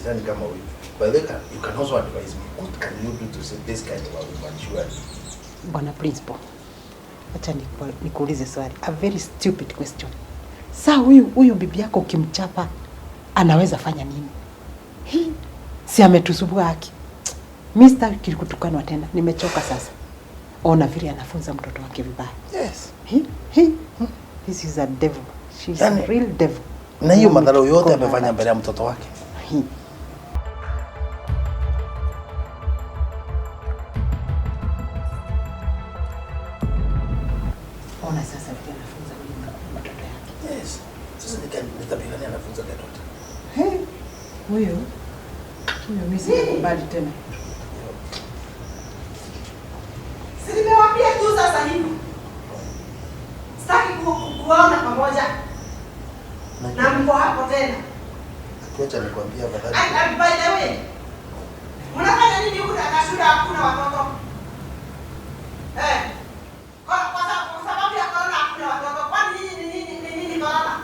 Sidhani kama huyu. By the way, you can also advise me. What can you do to save this kind of a woman surely? Bwana principal, acha nikuulize swali, a very stupid question. Saa huyu bibi yako ukimchapa anaweza fanya nini? Hii si ametusubua haki. Mimi sitaki kutukanwa tena, nimechoka sasa. Ona vile anafunza mtoto wake vibaya. Yes. He, he, this is a devil. She's Yani, a real devil. Na hiyo madharau yote Kona amefanya that. mbele ya mtoto wake. Hii. Ona sasa vile anafunza huyu mtoto yake. Yes. Sasa ni tabia gani anafunza the daughter? He, huyu huyu mimi sikubali tena. Si nimewaambia tu sasa hivi. Sitaki kuwaona pamoja na mko hapo tena. Acha nikwambie afadhali. And by the way, mnafanya nini huku na shule hakuna watoto? Eh. Kwa sababu ya corona hakuna watoto. Kwani nyinyi ni nini ni nini corona?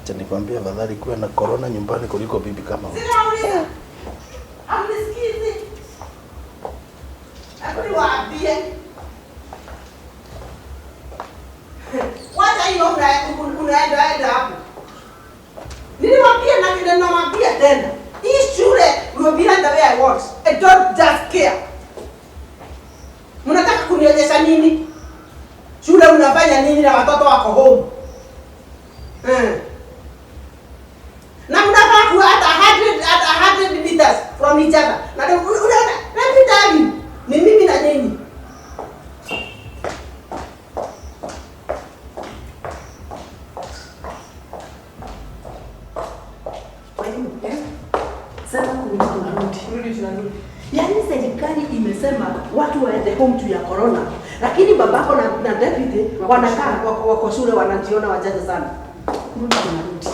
Acha nikwambie afadhali kuwa na corona nyumbani kuliko bibi kama huyu. Sinauliza. Hamnisikizi. Hebu niwaambie. Wacha hiyo unaenda enda hapo. Niliwaambia na kile nawaambia tena. Hii shule will be run the way I want. I don't just care. Mnataka kunionyesha nini? Shule mnafanya nini na watoto wako home? Na mnafaa kuwa hata 100 meters from each other. Na ndio unaona, let me tell you, ni mimi na nyinyi. Sema kurudi tunarudi. Kurudi tunarudi. Yaani serikali imesema watu waende home juu ya corona, lakini babako na deputy wanakaa wako shule wanajiona wajanja sana. Kurudi tunarudi.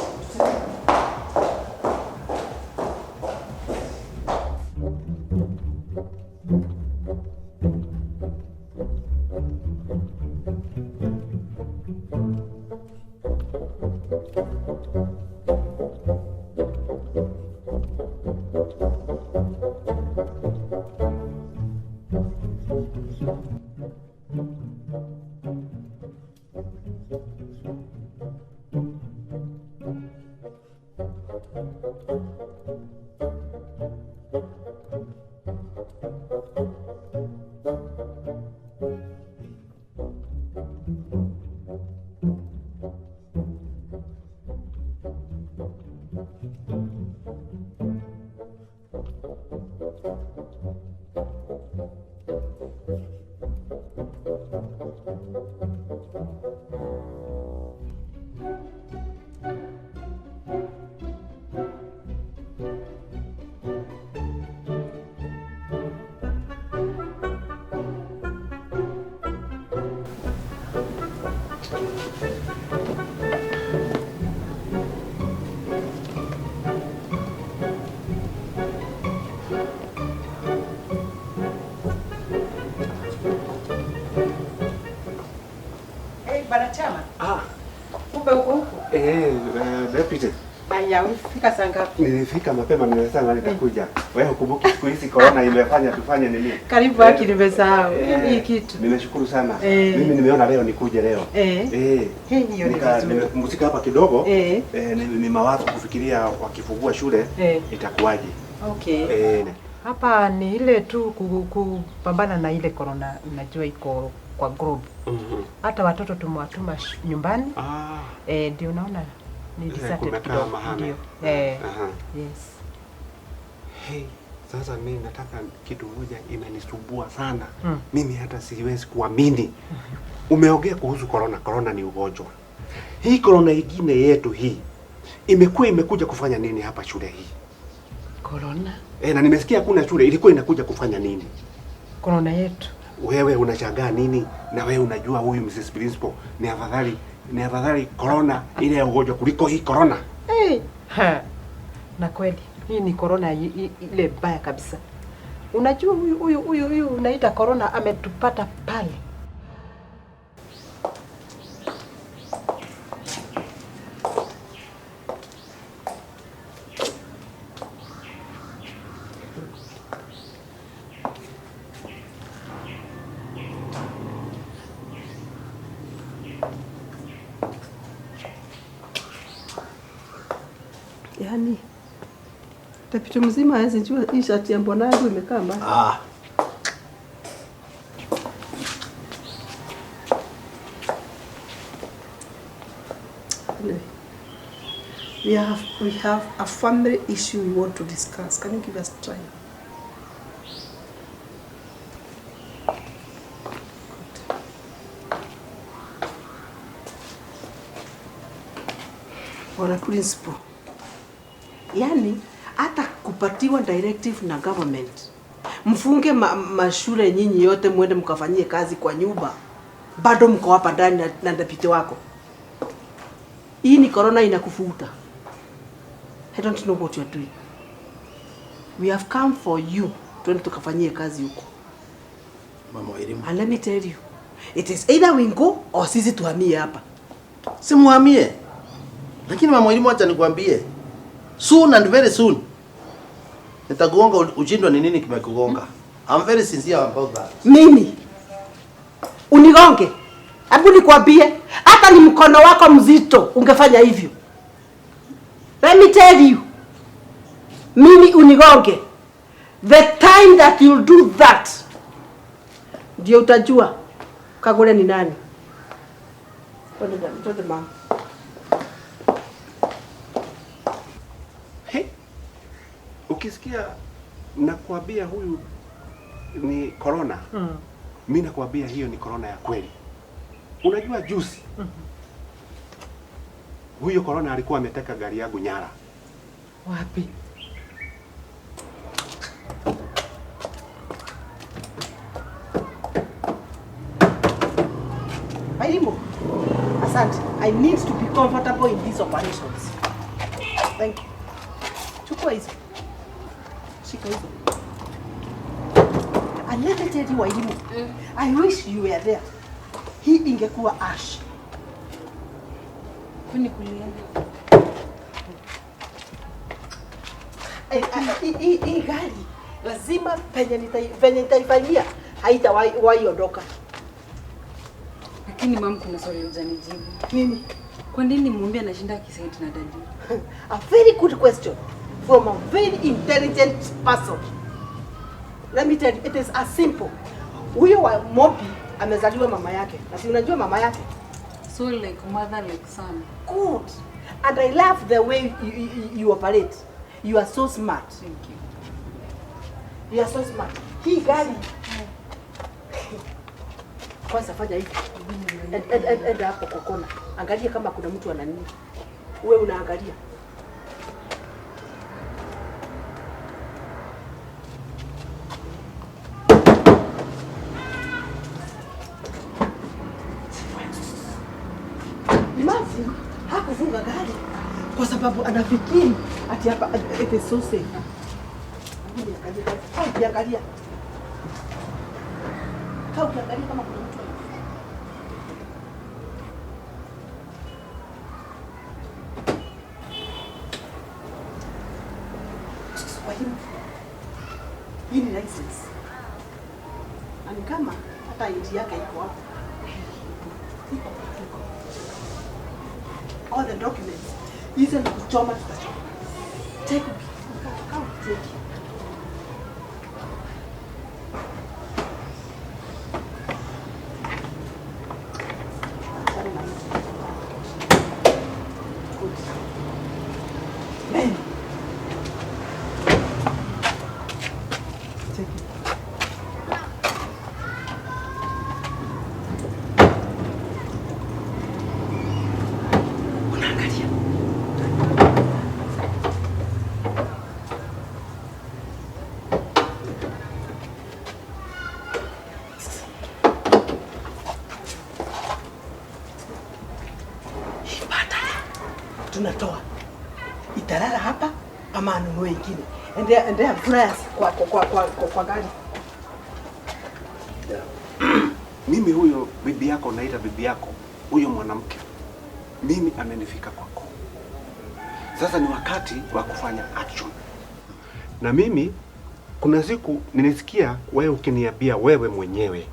Hey, bwana chama. Ah, Kumbe uko huko. Deputy. Aya, ulifika saa ngapi? Nilifika mapema, nimesema nitakuja. Wewe hukumbuki siku hizi corona imefanya tufanye nini? Karibu haki nimesahau. Hii kitu. Nimeshukuru sana. Eh. Mimi nimeona leo nikuje leo. Eh. Eh. Hiyo ni vizuri. Nimepumzika hapa kidogo. Eh. Ni mawazo kufikiria wakifungua shule Eh. itakuwaje. Okay. Eh. Hapa ni ile tu kupambana na ile corona, unajua iko kwa group. Hata watoto tumewatuma nyumbani. Ah. Ndio unaona ni deserted Kumekaa kidogo. mahame. Ndio. Aha. Yes. Hey, sasa mimi nataka kitu moja imenisumbua sana. Mm. Mimi hata siwezi kuamini. Umeongea kuhusu corona. Corona ni ugonjwa. Hii corona ingine yetu hii imekuja kufanya nini hapa shule hii? Corona? Na nimesikia kuna shule ilikuwa inakuja kufanya nini? Corona yetu. Wewe unashangaa nini? Na wewe unajua huyu Mrs. Principal ni afadhali corona ile ya ugonjwa kuliko hii corona. Hey. Ha. Na kweli hii ni corona ile mbaya kabisa. Unajua huyu unaita corona ametupata pale. Yaani deputy mzima hawezi jua hii shati ya bwana yangu imekaa mbaya. Ah. Anyway, we have a family issue we want to discuss. Can you give us time? Good. Bwana principal, yaani hata kupatiwa directive na government mfunge mashule nyinyi yote mwende mkafanyie kazi kwa nyumba, bado mko hapa ndani na deputy wako. Hii ni corona inakufuta. I don't know what you are doing. We have come for you. Twende tukafanyie kazi huko. Mama Wairimu. And let me tell you, it is either we go or sisi tuhamie hapa. Simuhamie. Lakini mama Wairimu, acha nikwambie. Soon and very soon. Nitakugonga ushindwe ni nini kimekugonga. I'm very sincere about that. Mimi unigonge? Hebu nikwambie, hata ni mkono wako mzito ungefanya hivyo. Let me tell you, mimi unigonge, the time that you'll do that ndio utajua Kagure ni nani. Twende, twende mama. He, ukisikia nakwambia huyu ni corona, mi nakwambia hiyo ni corona ya kweli. Unajua juzi huyo corona alikuwa ameteka gari yangu nyara. Wapi? Wairimu, asante. I need to be comfortable in these operations. Thank you. Chukua hizo. Shika hizo. And let me tell you, Wairimu, I wish you were there. Hii ingekuwa ash. Kwani kulienda? Hii gari lazima penye nitaifanyia haitawahi ondoka. Lakini mum, kuna swali hujanijibu. Nini? Kwa nini Mumbi anashinda akisaidi na daddy? A very good question from a very intelligent person. Let me tell you, it is as simple. Huyo wa Mobi amezaliwa mama yake. Na si unajua mama yake? So like mother like son. Good. And I love the way you operate. You are so smart. Thank you. You are so smart. Hii gari. Kwanza fanya hivi. Enda hapo kwa kona. Angalia kama kuna mtu ana nini. Wewe unaangalia. Imagine hakufunga gari kwa sababu anafikiri ati hapa it is so safe. Angalia, ukiangalia. Kaa ukiangalia kama kuna mtu anakuja. Kwa hiyo hii ni license. Na ni kama hata ID yake iko hapo. Iko, iko. All the documents. Hizo ni kuchoma, tutachoma. Take it. Kaa take. Good. Man. Take it. Unaangalia. Hii battery tunatoa, italala hapa ama anunue ingine. Endea, endea flyers kwa gari. Mimi huyo bibi yako, naita bibi yako, huyo mwanamke, mimi amenifika kwako. Sasa ni wakati wa kufanya action. Na mimi kuna siku nilisikia wewe ukiniambia wewe mwenyewe,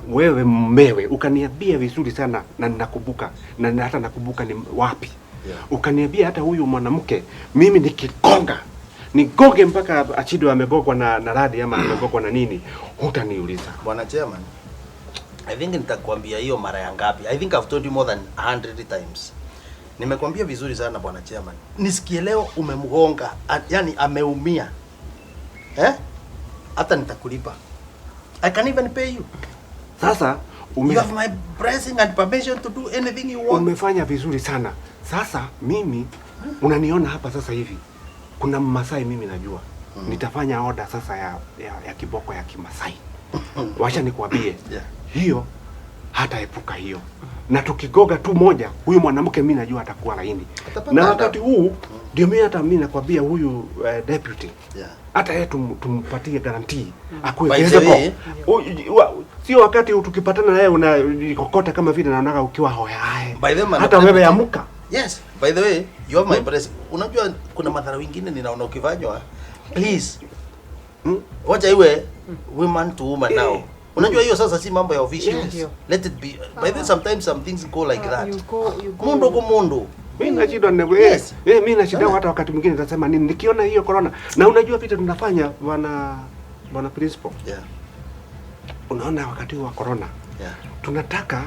wewe mmewe, ukaniambia vizuri sana na ninakumbuka, na hata nakumbuka ni wapi. Yeah. Ukaniambia hata huyu mwanamke mimi nikigonga nigoge mpaka Achido amegogwa na radi ama amegogwa na nini, hutaniuliza. Bwana Chairman, I think nitakwambia hiyo mara ya ngapi? I think I've told you more than 100 times. Nimekwambia vizuri sana, Bwana Chairman. Nisikie leo umemgonga, yani ameumia. Eh? Hata nitakulipa. I can even pay you. Sasa You have my blessing and permission to do anything you want. Umefanya vizuri sana. Sasa mimi unaniona hapa sasa hivi, kuna Mmasai mimi najua nitafanya oda sasa ya kiboko ya Kimasai. Wacha nikwambie, hiyo hataepuka hiyo, na tukigoga tu moja, huyu mwanamke mimi najua atakuwa laini. Atapata Na adabu. wakati huu ndio mimi hata mimi nakwambia huyu deputy hata yeye tumpatie guarantee akuwe By the physical. way- Sio wakati tukipatana naye unakokota kama vile naonaga ukiwa hoyae. By the way, Hata wewe amuka. Yes, by the way, you have my blessing. Unajua kuna madhara wengine ninaona ukifanywa. Please. Wacha iwe woman to woman now. Unajua hiyo sasa si mambo ya official. Yes. Let it be. By the way, sometimes some things go like that. You go, you go. Mundu kwa mundu. Mimi nashindwa na Yes. mimi nashindwa hata wakati mwingine nitasema nini nikiona hiyo corona. Na unajua vile tunafanya, bwana principal. Unaona wakati wa corona tunataka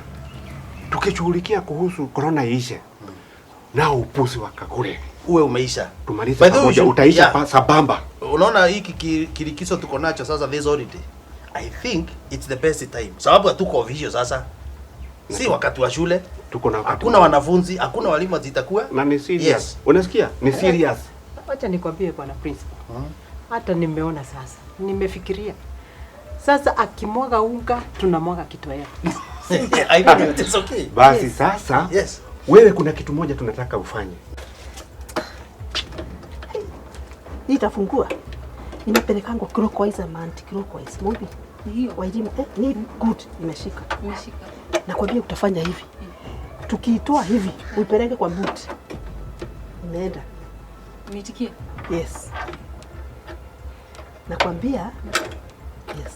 tukishughulikia kuhusu corona iishe. Nao upuzi wa Kagure Uwe umeisha. Tumalize By the way, pamoja, utaisha sambamba. Unaona hiki kilikizo tuko nacho sasa, this holiday. I think it's the best time. Sababu hatuko official sasa. Si wakati wa shule. Tuko na wakati. Hakuna wanafunzi, hakuna walimu zitakuwa. Na ni serious. Yes. Unasikia? Ni serious. Wacha nikwambie, bwana principal. Hata nimeona sasa, nimefikiria sasa, akimwaga unga tunamwaga kitoweo. I think it's okay. Basi sasa wewe kuna kitu moja tunataka ufanye. Nitafungua. Inapelekangwa clockwise ama anti-clockwise. Mumbi. Hiyo. Wairimu, ni good imeshika. Imeshika. Nakwambia utafanya hivi. Tukiitoa hivi, uipeleke kwa boot. Imeenda. Niitikie. Yes. Nakwambia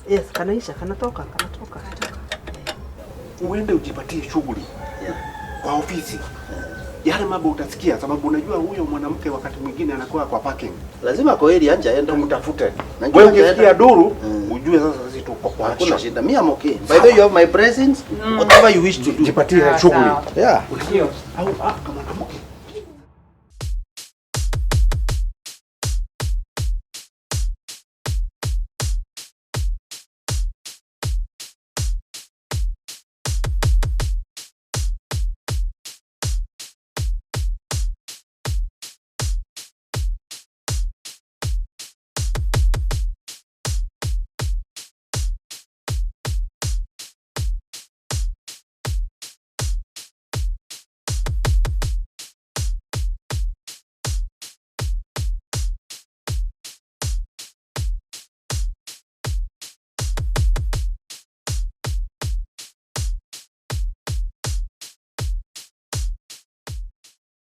yes, kanaisha, kanatoka, kanatoka. Uende ujipatie shughuli kwa ofisi. Yale mambo utasikia, sababu unajua huyo mwanamke wakati mwingine anakuwa kwa parking. Lazima kwa heri anja enda. Tumtafute. Najua Wewe hajaenda. ukisikia duru, ujue sasa sisi tuko kwa Hakuna action. shida. Me, I'm okay. By the way, you have my presence. Whatever you wish to do. Jipatie shughuli. Yeah. Unajua, au kama mwanamke